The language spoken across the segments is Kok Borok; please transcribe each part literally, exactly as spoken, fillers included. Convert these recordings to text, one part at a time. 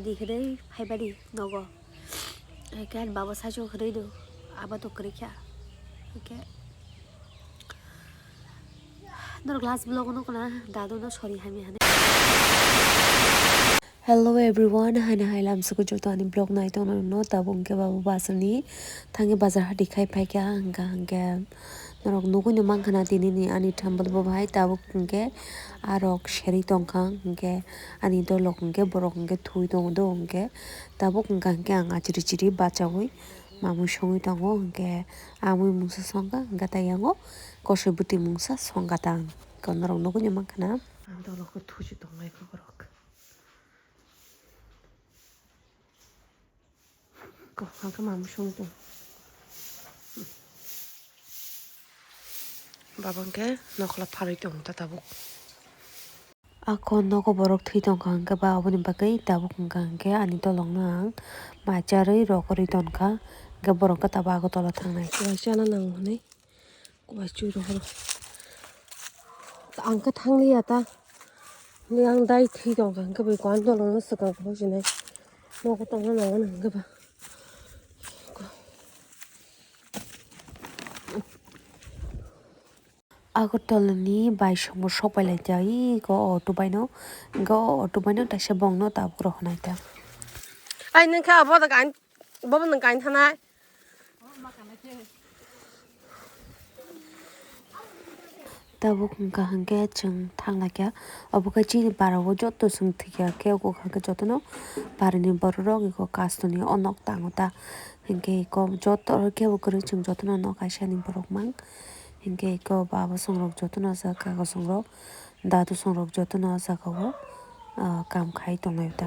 Di khedei phaibadi nogo. Eke ani baba saichung khedei do. Aba to kwrwi kha. Eke norok last vlog no kana dadu no sorry hami hane. Hello everyone, haino hai lamsugo joto ani vlog nai tongna no tabuk hwnkhe babu bazar ni thangi bazar hati khai phaikha hwnkha hwnkhe norok nugui no mankha na tini ni ani thambal bo bai tabuk hwnkhe arok serwi tongkha hwnkhe ani dolok hwnkhe borok hwnkhe thwi tongo do hwnkhe tabuk hwnkha hwnkhe ang achiri chiri bachaui mamui songwi tongo hwnkhe amui mungsa songkha hwnkhe tei yango kosoi bwtwi mungsa songkha ta ang norok nugui no mankha na. Ang dolok khe thuchi tonglai kha borok. Ko, hangke mamu song tong. Baba hwnkhe nokla pharwi tong ta tabuk. Ako nogo borok thwi tongkha hwnkhe ba aboni bagwi tabuk hwnkha hwnkhe ani dolokno ang mai charwi rokorwi tonkha hwnkhe borok khe tabuk Agartala thangnai. Waisa na nang hwnwi. Kuai chui rohor. Ang khe thangliya ta. Ni ang dai thwi tong kha, hwnkhe bai kuan dolong no swkang kha sinai. Nogo tongna nango na hwnkhe ba. Agartala ni bai songbo sok pai lai ta, iko auto bai no, hwnkhe o auto bai no taisa bong no tabuk rohornai ta. Ai nung khe abo da kain, bobo nung kain thanai. Tabuk hwnkha hwnkhe chwng thanglaikha. Obo khe chini para o joto chwng thwikha khe oko hwnkha khe jotono para ni borok rok eko kastonwi o nok tango ta. Hwnkhe eko joto khe bo kwrwi chwng jotono nok kaisa ni borok mang. Hwnkhe eko baba song rok jotono o jaga kago song rok. Dadu song rok jotono o jaga o, ah, kam khai tonglai ta.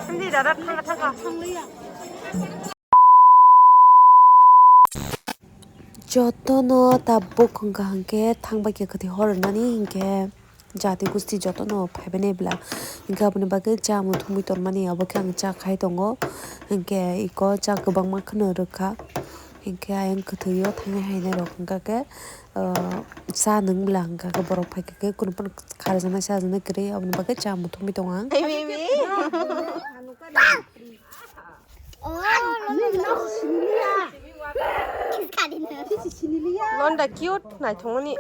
Hindi, dada, thanga, thanga. Jotono tabuk hwnkha hwnkhe thangbai khe kwthwi hor rwnani hinkhe jati gusti jotono phaibainai bwla hinkhe aboni bagwi chamung thumui tonmani obo khe ang cha khai tongo hinkhe iko cha kwbangma kheno rwkha hinkhe ayang kwthwio thangnai hainairok hwnkha khe cha nwng bwla hwnkha khe borok phaikha khe kunu phano kharjaknai chajaknai kwrwi aboni bagwi chamung thumui tongo ang. Londa cute naithokmani.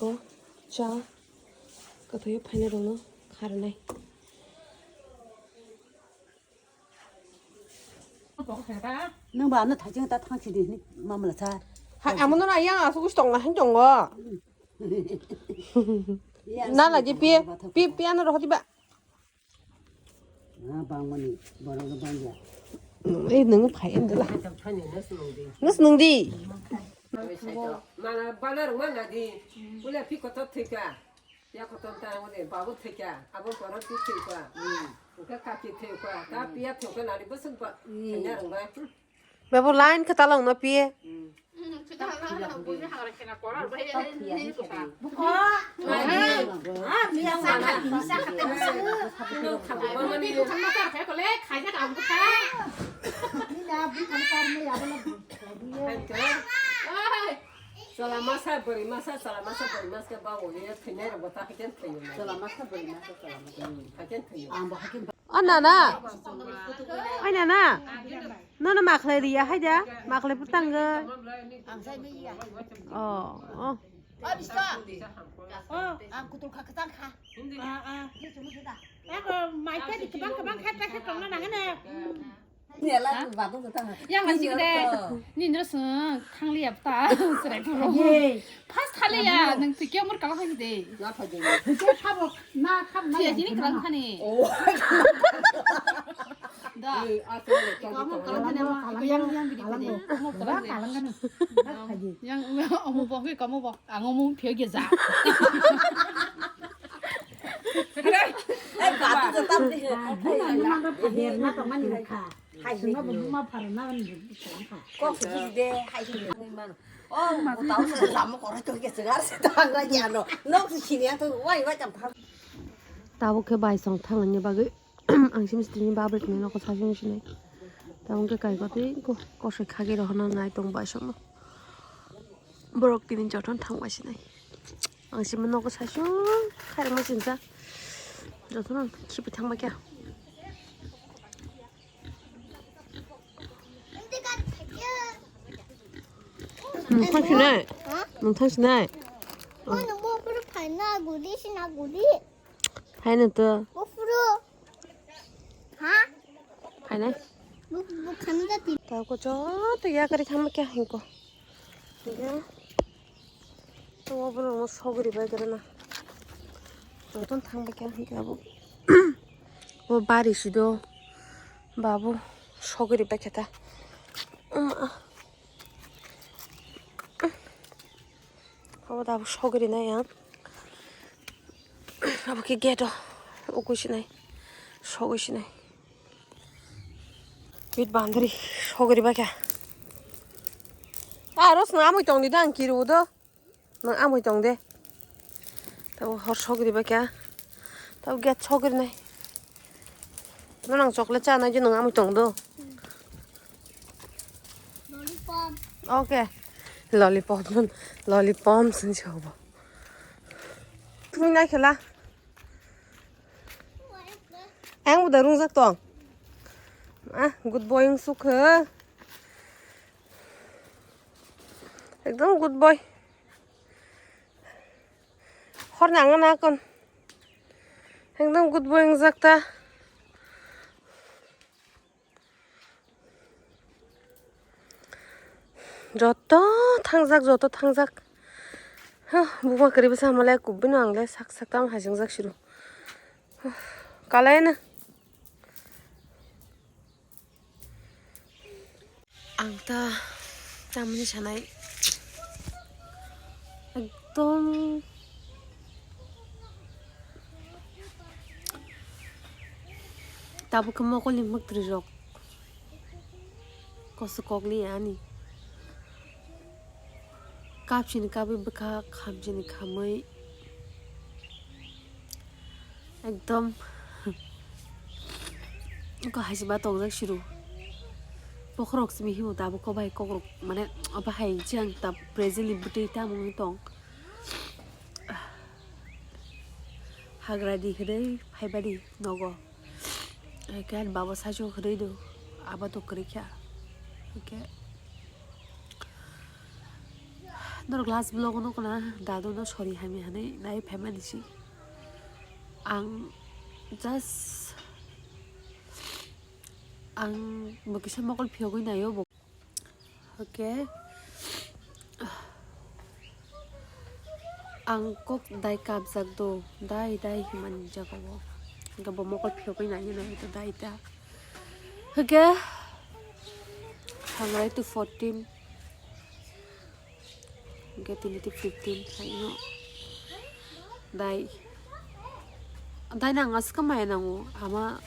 O cha kwthwi phainairokno kharnai. Nang ba ano thajeng ta thang sidi ni mamla cha. Ha, amo no na yang asuk tong na hang tongo. Nana je pia, pia, pia na rohdi ba. Na bang mani, borok no bang ya. Eh, nung phai endela. Nus nung di. Mana bana rung mana di. Ule pi kotor thika. Pia kotor ta wale babu thika. Abo borok pi thika. Ka kaki thika. Ka pia thika nari basuk ba. Kanya rung ba. Bebo line khe talong no piye. Chwla masa, bwrwi masa, chwla masa, bwrwi masa khe bawo ye thwinai rokbo ta hakhe thwiyo. Chwla masa, bwrwi masa, chwla masa. Hmm, hakhe thwiyo. Ang bo hakhe ba- O nana. Oi nana. Nono makhlai riya hai da. Makhlai putang ge. Ang sai maya. Oh, oh. O bisto. Oh, ang kutul kha kwtal kha. Ah, ah. Ako mai ta di kebang kebang kha ta kha tongna nang ne. Nela badu kata. Yang masih gede. Ni nero seng thang liap ta serai puro. Pas thali ya nang tikya mur kala khani de. Na pha de. Tikya khabo na khab na. Tiya jini kala khani. Oh. Da. Eh, aku kamu kala khani yang yang gede gede. Kamu kala khani. Yang omo bo ke kamu bo. Ang omo phio ge ja. Eh, badu kata. Badu na pha de na to mani kha. Hai, sima bu ma phar na ni bu sa kha. Kok sigi de, hai sigi de. Oh, tau se lamo koro to ke segar se tang ra ya no. Nok si sini to wai wai tam phar. Tabuk khe bai song thangni bagwi ang sim sitini babri tini nokho sasung sinai. Tabuk khe kai koti ko kosoi khagi rohona nai tong bai song. Borok tini joton thang bai sinai. Ang simi nogo sasung khairokma sinsa. Jotono khibi thangbai kha. Nung thang sinai? Ha? Nung thang sinai? Oh, nung bo pura phaina guli sina guli. Phaina to. Bo pura. Ha? Phainai. Bu, bu khamda ti. Ta ko joto yakari khamma kya hinko. Ya. To bo no sogri bai gara na. Joton thang bai kya hinko abo. Bo bari sido. Babu sogri bai kata. Um, ah. Abo da abo sogri nai ang. Abo khe gate o ugui sinai, sogui sinai. Bit bandri sogri bai kha. Aro swnam amui tong di da ang kiru do. Nang amui tong de. Tabo hor sogri bai kha. Tabo gate sogri nai. Nang chocolate cha nai je nang amui tong do. Lollipop. Okay. Lollipop. Lollipop sing chobo. Tumi nai khela. Ang udah rungjak tong. Ah, good boy ang sukha. Ekdom good boy. Hor nang na kon. Ekdom good boy ang jak ta. Joto thangjak, joto thangjak. Huh, buma kwrwi bwsa hamalai kubui no ang le sak sak tamo haichwngjak siru. Huh, kalai na. Ang ta tamni sanai ekdom tabuk khe mokolni mwktwrwi rok koso kokli ani kapsini kabwi bwkha khamsini khamwi. Ekdom. Ko hai se ba tongjak siru. Bokhorok simi himo tabuk ko bai kokrok mane obo hai chang ta presently bwtwi tamo wngwi tong. Hagra di hwdai phai badi nogo. Hai khe ani baba saichung hwnwi do, abo to kwrwi kha. Hwnkhe norok last vlog-o nukho na, dadu no sorry hamya hwnwi nai phaimani si. Ang just, ang bo kisa mokol phiyogwi naio bo. Okay. Ang kok dai kapjak do, dai, dai himani jaga o. Hingke bo mokol phiyogwi nai nai to dai ta. Hingke thangrai to fourteen. Hingke tini to fifteen hai no. Dai. Dai nang aska maya nango. Ama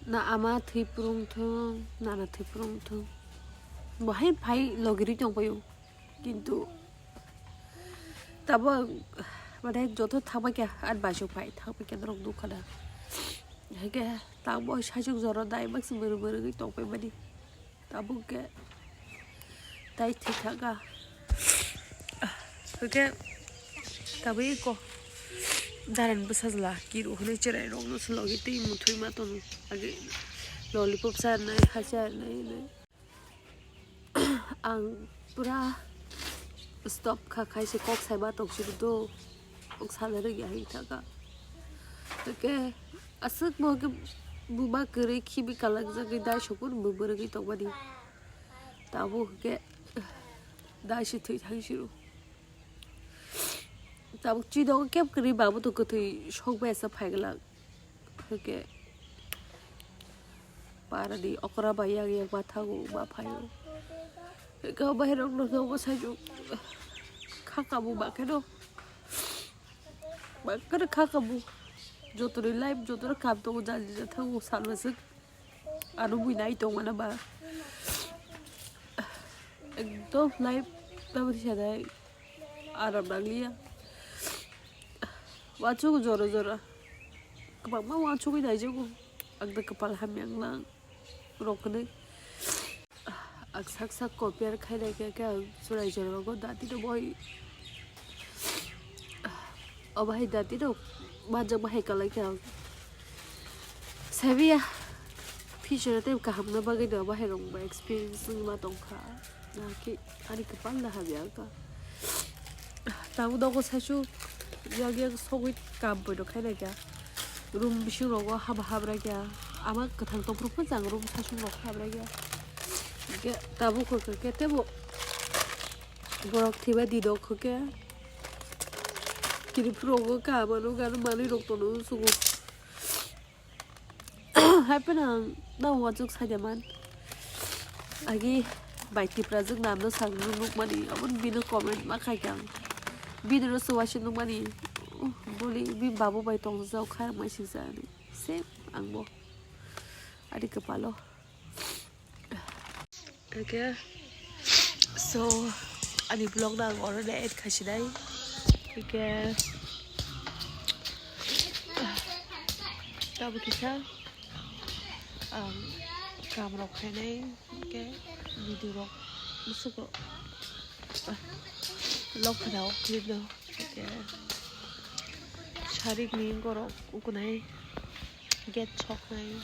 na ama thwi purung thung, na na thwi purung thung. Bo hai phai logiri tong paio. Kintu tabo mane joto thangbai kha, ar baisok phai thangbai kha norok nukha na. Hake tangbo saichung jora dai baksa bwrwi bwrwi tongpai mani. Tabuk khe tai thwi thangkha. Hwnkhe tabwi ko darani bwsajla kiru hwnwi chwrairokno se logi twi muthwi ma tono. Age lollipop charwnai, ha charwnai hinwi. Ang pura stop kha khai se kok saiba tongsi do. Kok sana rwgya hai thaka. Hwnkhe aswk bo hwnkhe buba kwrwi khibi kalakjagwi dai sopor bo bwrwgwi tongmani. Tabuk hwnkhe dai se thwi thang siro. Tabuk chwi dogo kep kwrwi babu to kwthwi sok bai sa phai glak. Hwnkhe parani okra bai yak yak ma thango ma phaio. Hwnkhe o bahairokno nogo saichuk kha kabu ba kheno. Ba kheno kha kabu. Jotoni life jotoni kam tongo jani ja thango salmaswk. Ano bui nai tongmana ba. Ekdom life tabri sadai aram nangliya. Wansuk jora jora. Kwbangma wansugwi naijago. Ang da kwpal hamya wnglang rok hinwi. Ang sak sak compare khainai khe, khe ang chwrai jorao dati no boi. Obo hai dati no manjak bahai kalai khe ang. Sabiya future tei kaham na bagwi no bahai rok ba experience wngma tongkha. Naki ani kwpal da hamya wngkha. Tabuk nogo saisu yak yak sogwi kam poito khainai khe. Room bising rogo haba habra khe. Ama kwthang tongphuru phano chang room saisu rok habra khe. Hwnkhe tabuk hwnkhe khe tebo borok thiba di dok hwnkhe. Kiriphuru rogo kaham ano gana manwi rok tono sugo. Hai phano ang nang uansuk saida man. Agi bai Tiprajwk namno sakno nukmani, aboni bini comment ma khaikha ang. Bini ro se uaisa nukmani, uh, boli bini babu bai tongjak kha mai singsa hinwi. Same angbo. Ani kwpalo. Okay. So, ani vlog no ang oro no end khasinai. Okay. Tabuk kisa ang kam rok khainai, okay, video rok musugo lok khanao clip no, okay, sarik ni borok ukunai gate soknai.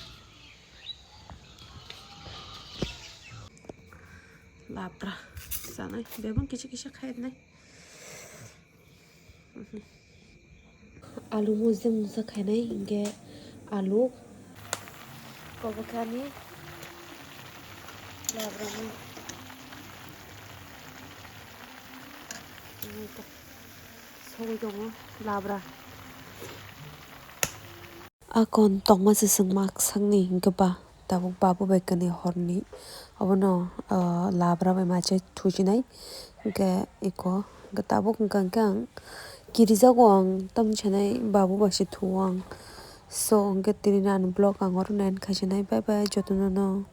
Lapra sanai bebak kisa kisa khainai. Alu mojde mojde khainai hinkhe alu kobo khe ani labra ni sogwi tongo labra. Akon tongma se chwng mak sakni hinkhe ba tabuk babu bai kani horni obono, ah, labra bai machai thusinai hinkhe eko hinkhe tabuk hinkhe ang kirijago ang tamni sanai babu bai se thuo ang. So hinkhe tini ani vlog ang oro end khasinai, bye bye jotono no.